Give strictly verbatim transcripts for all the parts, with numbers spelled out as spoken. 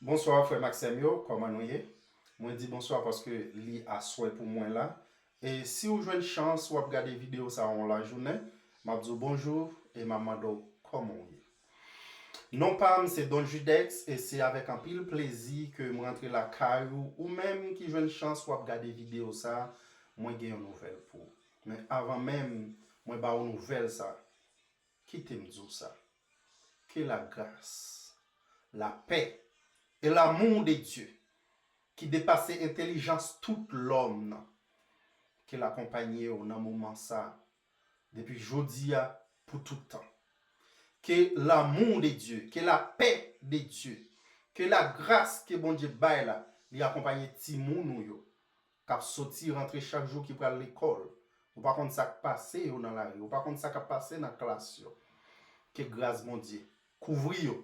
Bonswa frè m ak sè m yo, kòman nou ye? Mwen di bonswa paske li aswè pou mwen la. E si w jwenn chans w ap gade videyo sa a yon lajounen, m ap di w bonjou e m ap mande w kòman w ye. Non pa m se Don Judex e se avèk anpil plezi ke m rantre lakay ou, ou menm ki jwenn chans w ap gade videyo sa a, mwen gen yon nouvèl pou ou. Men avan menm mwen ba w nouvèl sa a, kite m di w sa. Que la grâce, la paix et l'amour de Dieu ki depase entèlijans tout lòm nan, ke l akonpanye w nan moman sa a, depi jodi a pou tout tan. Que l'amour de Dieu, que la paix de Dieu, que la grâce ke Bondye bay la, li akonpanye timoun ou yo k ap soti rantre chak jou ki pral lekòl. Ou pa konn sa k pase yo nan lari, ou pa konn sa k ap pase nan klas yo. Ke gras Bondye kouvri yo.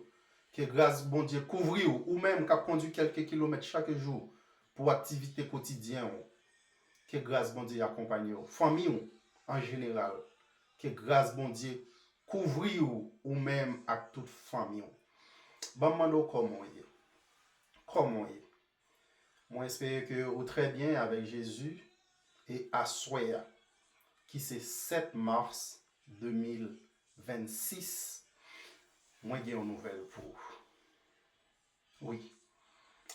Ke gras Bondye kouvri w, ou menm k ap kondui kèlke kilomèt chak jou pou aktivite kotidyen w. Ke gras Bondye akonpanye w, fanmi w an jeneral. Ke gras Bondye kouvri w, ou menm ak tout fanmi w. Ban m mande w kòman w ye. Kòman w ye? Mwen espere ke ou trè byen avèk Jezi e aswè a, ki se sèt mas de mil vennsis, mwen gen yon nouvèl pou ou. Wi,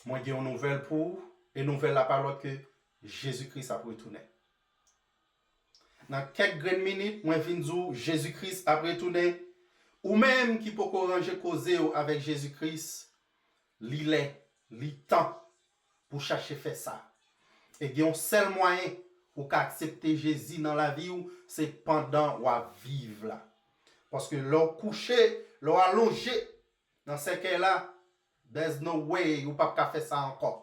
mwen gen yon nouvèl pou ou, e nouvèl la pa lòt ke Jezi Kris ap retounen. Nan kèk grenn minit, mwen vin di w Jezi Kris ap retounen. Ou menm ki poko ranje koze w avèk Jezi Kris, li lè, li tan pou chache fè sa. E gen yon sèl mwayen ou ka aksepte Jezi nan lavi w, se pandan w ap viv la. Paske lè w kouche, lè w alonje nan sèkèy la, there's no way ou p ap ka fè sa ankò.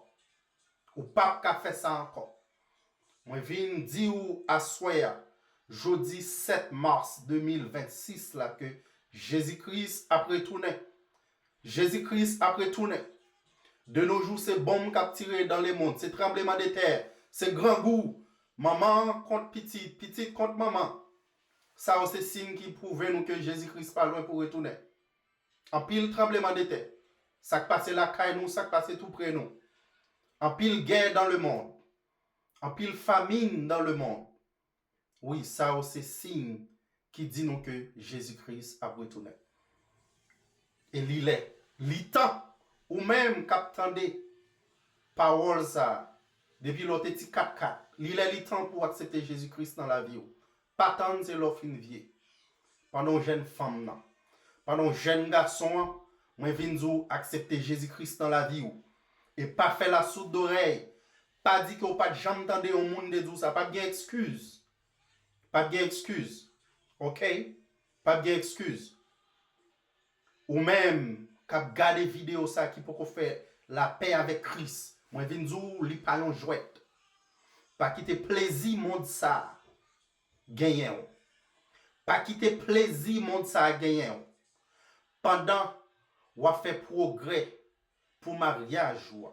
Ou p ap ka fè sa ankò. Mwen vin di w aswè a, jodi sèt mas de mil vennsis la, ke Jezi Kris ap retounen. Jezi Kris ap retounen. De nos jours, se bonm k ap tire dans le monde, se tranblemanntè, se grangou, manman kont pitit, pitit kont manman. Sa yo se siy ki pwouve nou ke Jezi Kris pa lwen pou retounen. Anpil tranblemanntè. Sa k pase lakay nou, sa k pase tou pre nou. Anpil guerre dans le monde. Anpil famine dans le monde. Wi, sa yo se siy ki di nou ke Jezi Kris ap retounen. E li lè, li tan, ou menm k ap tande pawòl sa a, depi lè w te ti katkat, li lè li tan pou w aksepte Jezi Kris nan lavi w. Pa tann se lè w fin vye. Pandan w jèn fanm nan, pandan w jèn gason an, mwen vin di w aksepte Jezi Kris nan lavi w. E pa fè lasoud dorèy. Pa di ke w pa t janm tande yon moun te di w sa. Pa t gen ekskiz. Pa t gen ekskiz. Oke? Pa t gen ekskiz. Ou menm k ap gade videyo sa ki poko fè lapè avèk Kris, mwen vin di w li pa yon jwèt. Pa kite plezi mond sa a genyen w. Pa kite plezi mond sa a genyen w. Pandan w ap fè pwogrè pou maryaj ou a,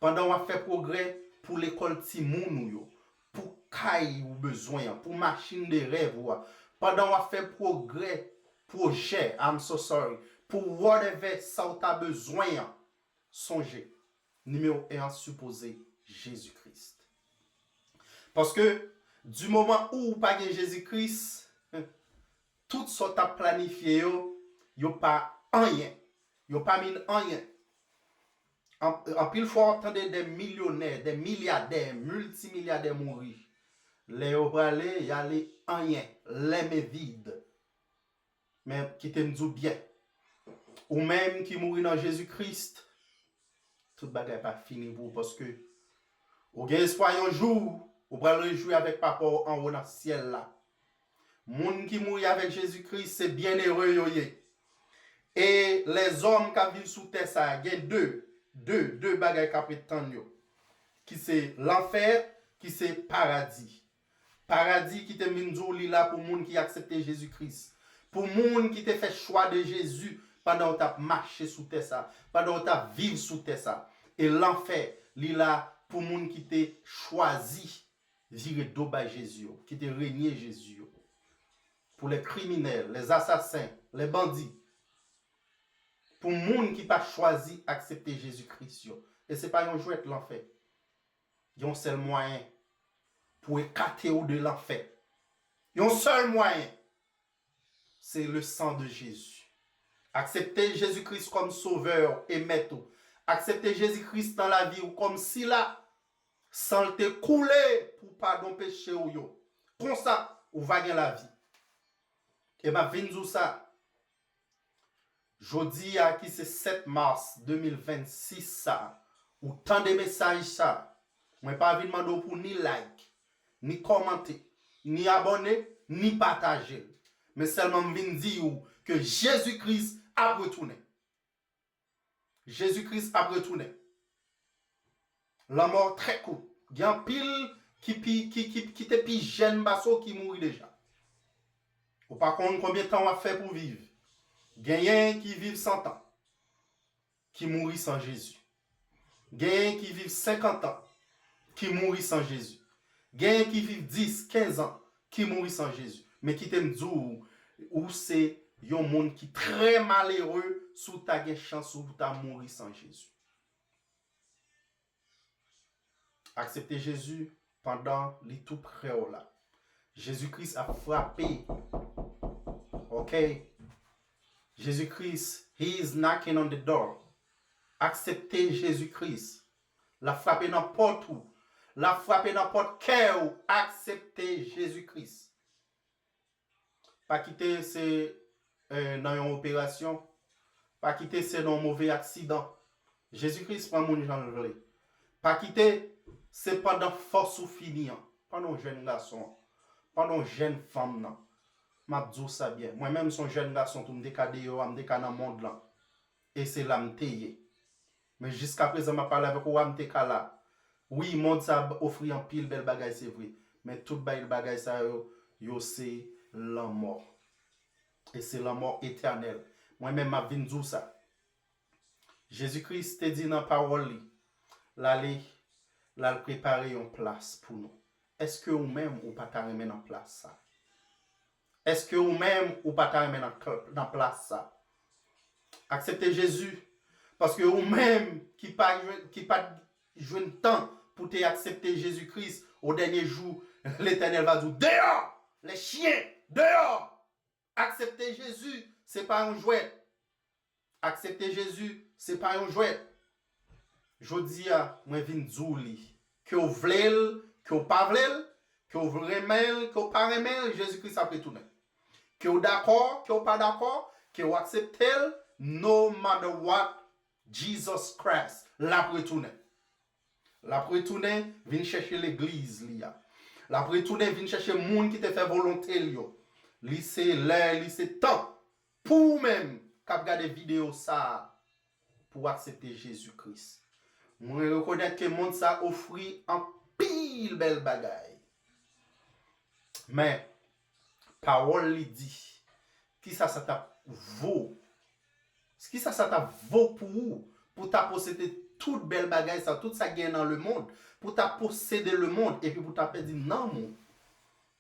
pandan w ap fè pwogrè pou lekòl timoun ou yo, pou kay ou bezwen an, pou machin de rèv ou a, pandan w ap fè pwogrè, pwojè, I'm so sorry, pou whatever sa w ta bezwen an, sonje, nimewo en an sipoze Jezi Kris. Paske, di moman ou pa gen Jezi Kris, tout sa w t ap planifye yo, yo pa anyen. Yo pa mean anyen. An- Anpil fwa w ap tande de milyonè, de milyadè, miltimilyadè mouri. Lè yo prale, y ale anyen, lè men vid. Men kite m di w byen, ou menm ki mouri nan Jezi Kris, tout bagay pa fini pou ou, paske ou gen espwa yon jou ou pral rejwi avèk Papa w anwo nan syèl la. Moun ki mouri avèk Jezi Kris se byennere yo ye. E lèzòm k ap viv sou tè sa a, gen de, de, de bagay k ap ret tann yo, ki se lanfè, ki se paradi. Paradi ki te vin di w li la pou moun ki aksepte Jezi Kris. Pou moun ki te fè chwa de Jezi pandan w t ap mache sou tè sa, pandan w t ap viv sou tè sa. E lanfè, li la pou moun ki te chwazi vire do bay Jezi yo, ki te renye Jezi yo. Pour les criminels, les assassins, les bandits. pou moun ki pa chwazi aksepte Jezi Kris yo. E se pa yon jwèt lanfè. Gen yon sèl mwayen pou ekate w de lanfè. Yon sèl mwayen. Se le sang de Jésus. Aksepte Jezi Kris kòm sovè w e mèt ou. Aksepte Jezi Kris nan lavi w kòm sila san l te koule pou padon peche w yo. Konsa, ou va gen lavi. E m ap vin di w sa. Jodi a ki se sèt mas de mil vennsis sa, ou tande mesaj sa, mwen pa vin mande w pou ni like, ni kòmante, ni abòne, ni pataje l. Men sèlman m vin di w ke Jezi Kris ap retounen. Jezi Kris ap retounen. Lanmò trè kout. Gen anpil ki, pi, ki, ki, ki te pi jèn pase w ki mouri deja. Ou pa konn konbyen tan w ap fè pou viv. Genyen ki viv san tan, ki mouri san Jezi. Genyen ki viv senkant an, ki mouri san Jezi. Genyen ki viv dis, kenz an, ki mouri san Jezi. Men kite m di w, ou se yon moun ki trè malere si w ta gen chans ou ta mouri san Jezi. Aksepte Jezi pandan li tou prè w la. Jezi Kris ap frape. Ok? Jezi Kris, he is knocking on the door. Aksepte Jezi Kris. L ap frape nan pòt ou. L ap frape nan pòt kè ou. Aksepte Jezi Kris. Pa kite se, eh, nan yon operasyon. Pa kite se nan yon move aksidan. Jezi Kris pran moun jan l vle. Pa kite se pandan fòs ou fini an. Pandan w jèn gason an. Pandan w jèn fanm nan. M ap di w sa byen. Mwen menm se yon jèn gason tou, m te ka deyò a, m te ka nan mond lan. E se la m te ye. Men jiskaprezan m ap pale avèk ou a, m te ka la. Wi, mond sa a ofri anpil bèl bagay, se vre. Men tout bèl bagay sa yo, yo se lanmò. E se lanmò etènèl. Mwen menm, m ap vin di w sa. Jezi Kris te di nan pawòl li, l ale, l al prepare yon plas pou nou. Èske ou menm ou pa ta renmen nan plas sa? Èske ou menm ou pa ta renmen nan, nan plas sa? Aksepte Jezi, paske ou menm ki pa, ki pa jwenn tan pou te aksepte Jezi Kris, o dènye jou, Letènèl va di w, dehors! Les chiens, dehors! Aksepte Jezi, se pa yon jwèt. Aksepte Jezi, se pa yon jwèt. Jodi a, mwen vin di w li. Ke w vle l, ke w pa vle l, ke w renmen l, ke w pa renmen l, Jezi Kris ap retounen. Ke w dakò, ke w pa dakò, ke w aksepte l, no matter what, Jesus Christ, l ap retounen. L ap retounen vin chèche legliz li a. L ap retounen vin chèche moun ki te fè volonte l yo. Li se lè, li se tan pou ou menm k ap gade videyo sa a pou w aksepte Jezi Kris. Mwen rekonèt ke mond sa a ofri anpil bèl bagay. Men, pawòl li di, kisa sa t ap vo? Kisa sa t ap vo pou ou, pou w ta posede tout bèl bagay sa, tout sa gen nan lemonn, pou w ta posede lemonn, epi pou w ta pèdi nanm ou?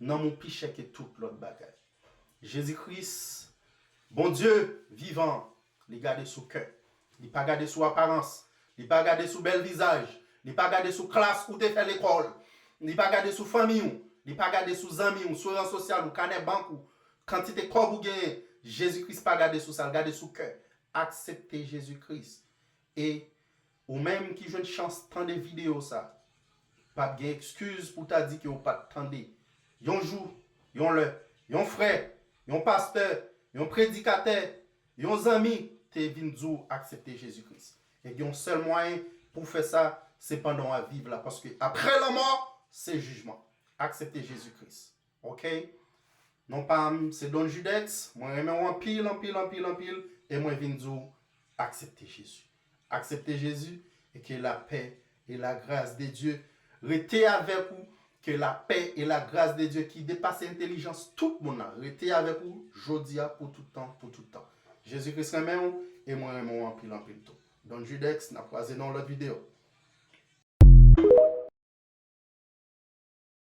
Nanm ou pi chè ke tout lòt bagay. Jezi Kris, Bondye vivan, li gade sou kè. Li pa gade sou aparans. Li pa gade sou bèl vizaj. Li pa gade sou klas ou te fè lekòl. Li pa gade sou fanmi w. Li pa gade sou zanmi w, sou ran sosyal ou, kanè bank ou, kantite kòb ou genyen. Jezi Kris pa gade sou sa, l gade sou kè. Aksepte Jezi Kris. E ou menm ki jwenn chans tande videyo sa, p ap gen ekskiz pou w ta di ke w pa t tande. Yon jou, yon lè, yon frè, yon pastè, yon predikatè, yon zanmi te vin di w aksepte Jezi Kris. E gen yon sèl mwayen pou w fè sa, se pandan w ap viv la, paske apre lanmò, se jijman. Aksepte Jezi Kris. Ok? Non pa m, se Don Judex. Mwen renmen w anpil, anpil, anpil, anpil. E mwen vin di w, aksepte Jezi. Aksepte Jezi e ke lapè e lagras de Dye rete avèk ou. Ke lapè e lagras de Dye ki depase entèlijans tout moun nan rete avèk ou jodi a, pou tout tan, pou tout tan. Jezi Kris renmen w e mwen renmen w anpil, anpil tou. Don Judex, n ap kwaze nan yon lòt videyo.